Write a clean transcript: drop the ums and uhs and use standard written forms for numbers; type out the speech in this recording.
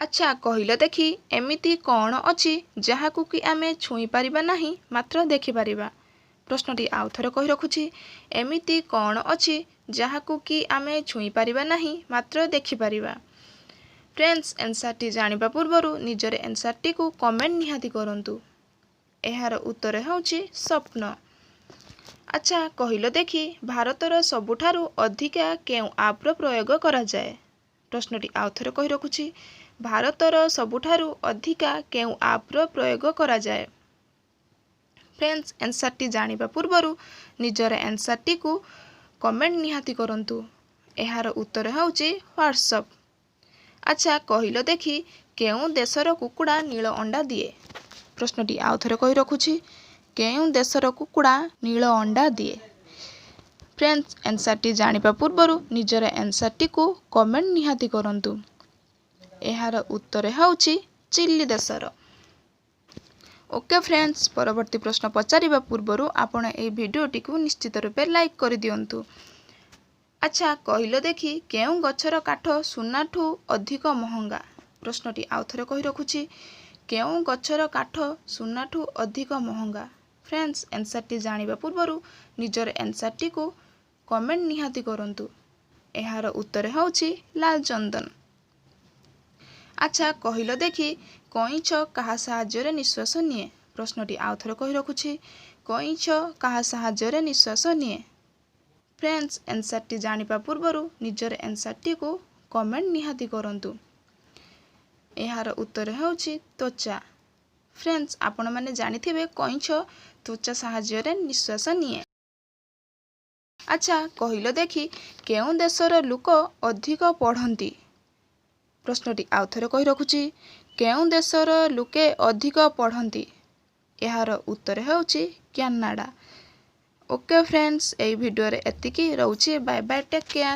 ଆଚ୍ଛା କହିଲ ଦେଖି, ଏମିତି କ'ଣ ଅଛି ଯାହାକୁ କି ଆମେ ଛୁଇଁ ପାରିବା ନାହିଁ, ମାତ୍ର ଦେଖିପାରିବା? ପ୍ରଶ୍ନଟି ଆଉ ଥରେ କହି ରଖୁଛି, ଏମିତି କ'ଣ ଅଛି ଯାହାକୁ କି ଆମେ ଛୁଇଁ ପାରିବା ନାହିଁ, ମାତ୍ର ଦେଖିପାରିବା? ଫ୍ରେଣ୍ଡସ୍, ଆନ୍ସର୍ଟି ଜାଣିବା ପୂର୍ବରୁ ନିଜର ଆନ୍ସର୍ଟିକୁ କମେଣ୍ଟ ନିହାତି କରନ୍ତୁ। ଏହାର ଉତ୍ତର ହେଉଛି ସ୍ୱପ୍ନ। ଆଚ୍ଛା କହିଲ ଦେଖି, ଭାରତର ସବୁଠାରୁ ଅଧିକା କେଉଁ ଆପ୍ର ପ୍ରୟୋଗ କରାଯାଏ? ପ୍ରଶ୍ନଟି ଆଉ ଥରେ କହି ରଖୁଛି, ଭାରତର ସବୁଠାରୁ ଅଧିକା କେଉଁ ଆପ୍ର ପ୍ରୟୋଗ କରାଯାଏ? ଫ୍ରେଣ୍ଡସ୍, ଆନ୍ସର୍ଟି ଜାଣିବା ପୂର୍ବରୁ ନିଜର ଆନ୍ସର୍ଟିକୁ କମେଣ୍ଟ ନିହାତି କରନ୍ତୁ। ଏହାର ଉତ୍ତର ହେଉଛି ହ୍ୱାଟ୍ସଆପ୍। ଆଚ୍ଛା କହିଲ ଦେଖି, କେଉଁ ଦେଶର କୁକୁଡ଼ା ନୀଳ ଅଣ୍ଡା ଦିଏ? ପ୍ରଶ୍ନଟି ଆଉ ଥରେ କହି ରଖୁଛି, କେଉଁ ଦେଶର କୁକୁଡ଼ା ନୀଳ ଅଣ୍ଡା ଦିଏ? ଫ୍ରେଣ୍ଡସ୍, ଆନ୍ସର୍ଟି ଜାଣିବା ପୂର୍ବରୁ ନିଜର ଆନ୍ସର୍ଟିକୁ କମେଣ୍ଟ ନିହାତି କରନ୍ତୁ। ଏହାର ଉତ୍ତର ହେଉଛି ଚିଲି ଦେଶର। ଓକେ ଫ୍ରେଣ୍ଡସ୍, ପରବର୍ତ୍ତୀ ପ୍ରଶ୍ନ ପଚାରିବା ପୂର୍ବରୁ ଆପଣ ଏହି ଭିଡ଼ିଓଟିକୁ ନିଶ୍ଚିତ ରୂପେ ଲାଇକ୍ କରିଦିଅନ୍ତୁ। ଆଚ୍ଛା କହିଲ ଦେଖି, କେଉଁ ଗଛର କାଠ ସୁନାଠୁ ଅଧିକ ମହଙ୍ଗା? ପ୍ରଶ୍ନଟି ଆଉ ଥରେ କହି ରଖୁଛି, କେଉଁ ଗଛର କାଠ ସୁନାଠୁ ଅଧିକ ମହଙ୍ଗା? ଫ୍ରେଣ୍ଡସ୍, ଆନ୍ସର୍ଟି ଜାଣିବା ପୂର୍ବରୁ ନିଜର ଆନ୍ସର୍ଟିକୁ କମେଣ୍ଟ ନିହାତି କରନ୍ତୁ। ଏହାର ଉତ୍ତର ହେଉଛି ଲାଲ ଚନ୍ଦନ। ଆଚ୍ଛା କହିଲ ଦେଖି, କଇଁଛ କାହା ସାହାଯ୍ୟରେ ନିଶ୍ୱାସ ନିଏ? ପ୍ରଶ୍ନଟି ଆଉ ଥରେ କହି ରଖୁଛି, କଇଁଛ କାହା ସାହାଯ୍ୟରେ ନିଶ୍ୱାସ ନିଏ? ଫ୍ରେଣ୍ଡସ୍, ଆନ୍ସର୍ଟି ଜାଣିବା ପୂର୍ବରୁ ନିଜର ଆନ୍ସର୍ଟିକୁ କମେଣ୍ଟ ନିହାତି କରନ୍ତୁ। ଏହାର ଉତ୍ତର ହେଉଛି ତ୍ୱଚା। ଫ୍ରେଣ୍ଡସ୍, ଆପଣମାନେ ଜାଣିଥିବେ କଇଁଛ ତ୍ୱଚା ସାହାଯ୍ୟରେ ନିଶ୍ୱାସ ନିଏ। ଆଚ୍ଛା କହିଲ ଦେଖି, କେଉଁ ଦେଶର ଲୋକ ଅଧିକ ପଢ଼ନ୍ତି? ପ୍ରଶ୍ନଟି ଆଉ ଥରେ କହି ରଖୁଛି, କେଉଁ ଦେଶର ଲୋକେ ଅଧିକ ପଢ଼ନ୍ତି? ଏହାର ଉତ୍ତର ହେଉଛି କ୍ୟାନାଡ଼ା। ଓକେ ଫ୍ରେଣ୍ଡସ୍, ଏହି ଭିଡ଼ିଓରେ ଏତିକି ରହୁଛି। Bye bye, take care.